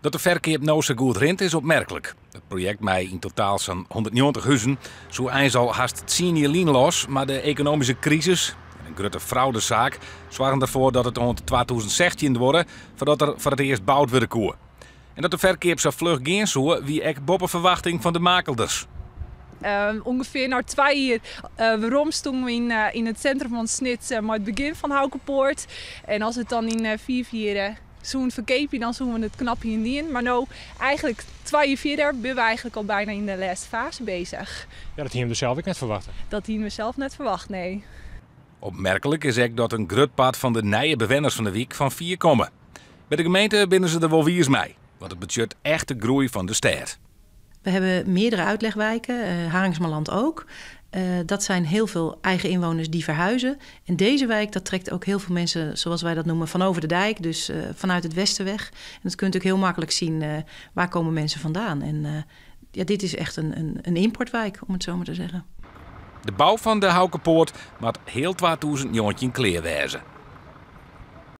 Dat de ferkeap no sa goed rint is opmerklik. It projekt mei yn totaal sa'n 190 huzen soe eins al hast 10 jier lyn los, mar de ekonomyske krisis en in grutte fraudesaak soargen derfoar dat it oant 2016 duorre foardat der foar it earst boud wurde koe. En dat de ferkeap sa fluch gean soe, wie ek boppe ferwachting fan de makelders. Ungefear no 2 jier werom stoenen we yn it sintrum fan Snits mei it begjin fan Houkepoort. En as it dan yn 5 jier soene ferkeapje, dan soene we it knap hiene dien. Mar no, eigentlik 2 jier fierder, binne we eigentlik al byna yn de lêste faze beuzich. Ja, dat hiene we sels ek net ferwachte. Dat hiene we sels net ferwachte, nee. Opmerklik is ek dat in grut part fan de nije bewenners fan de wyk fan fier komme. By de gemeente binne se der wol wiis mei, want it betsjut echte groei fan de stêd. We hebben meerdere uitlegwijken, Harinxmaland ook. Dat zijn heel veel eigen inwoners die verhuizen. En deze wijk, dat trekt ook heel veel mensen, zoals wij dat noemen, van over de dijk. Dus vanuit het westen weg. En dat kunt u ook heel makkelijk zien, waar komen mensen vandaan. En ja, dit is echt een importwijk, om het zo maar te zeggen. De bou fan de Houkepoort moat hiel 2019 klear wêze.